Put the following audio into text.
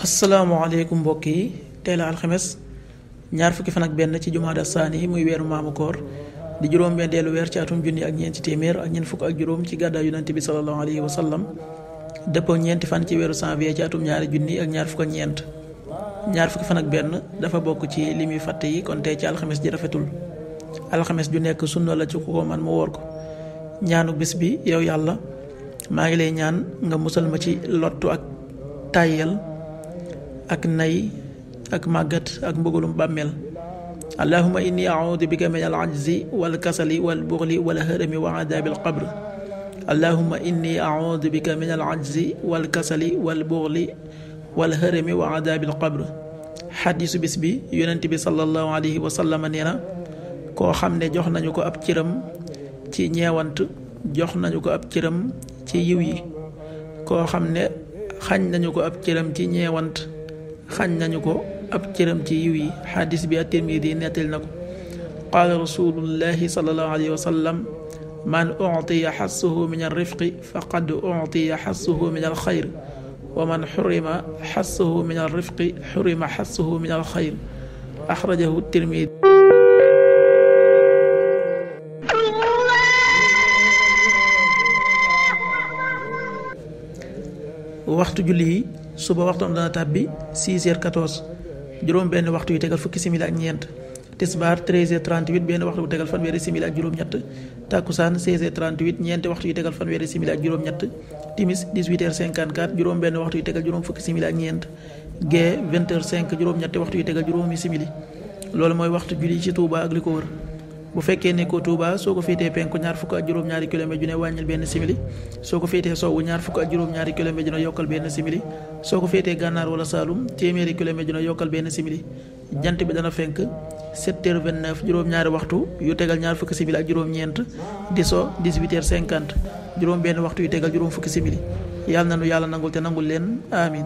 asalaamaaleykum mbokk yi tey la alxames ñaar fukki fan ak benn ci jumaada saani muy weeru maamu koor di juróom-benneelu weer ci atum junni ak ñeenti téeméer ak ñeent fukk ak juróom ci gàddaay yonent bi sallallahu alayhi wa sallam dëppoo ñeenti fan ci weeru janvier ci atum ñaari junni ak ñaar fukk ak ñeent ñaar fukki fan ak benn dafa bokk ci li muy fàtte yi kon tey ci alxames ji rafetul alxames ju nekk sunna la ci ku ko man mu woor ko ñaanu bis bi yow yàlla maa ngi lay ñaan nga musal ma ci lottu ak tàyyel ak nay ak màggat ak mbëggalum bàmmeel allahuma inni audu bika min al ajzi wal kasali wal buxli wal hërami wa adabi al qabr allahuma inni audu bika min al ajzi wal kasali wal buxli wal hërami wa adabi al qabr xadiisu bis bi yonent bi sallallahu alayhi wa sallam nee na koo xam ne jox nañu ko ab cëram ci ñeewant jox nañu ko ab cëram ci yiw yi koo xam ne xañ nañu ko ab cëram ci ñeewant xañ nañu ko ab cëram ci yiw yi xadis bi at-Tirmidi nettali na ko qaala rasulullahi sallallahu alayhi wa sallam man utiya xassuhu min alrifqi faqad utiya xassuhu min alxayr wa man xurima xassuhu min alrifqi xurima xassuhu min alxayr axrajahu at-Tirmidi. waxtu julli yi suba waxtoom dana tàbbi 6h14 juróom benn waxtu yu tegal fukki simili ak ñeent tisbaar 13h38 benn waxtu bu tegal fanweeri simili ak juróom-ñett takkusaan 16h38 ñeenti waxtu yu tegal fanweeri simili ak juróom-ñett timis 18h54 juróom benn waxtu yu tegal juróom fukki simili ak ñeent gee 20h05 juróom-ñetti waxtu yu tegal juróomi simili loolu mooy waxtu julli ci Touba ak li ko wër bu fekkee ne ko Touba soo ko féetee penku ñaar fukk ak juróom-ñaari kilomètre ju ne wàññil benn simili soo ko féetee sowwu ñaar fukk ak juróom-ñaari kilomètre ju ne yokkal benn simili soo ko féetee gànnaar wala Saalum téeméeri kilomètre ju ne yokkal benn simili jant bi dana fenk 7h29 juróom-ñaari waxtu yu tegal ñaar fukki simili ak juróom-ñeent di so 18h50 juróom benn waxtu yu tegal juróom fukki simili yàlla na nu yàlla nangul te nangul leen amin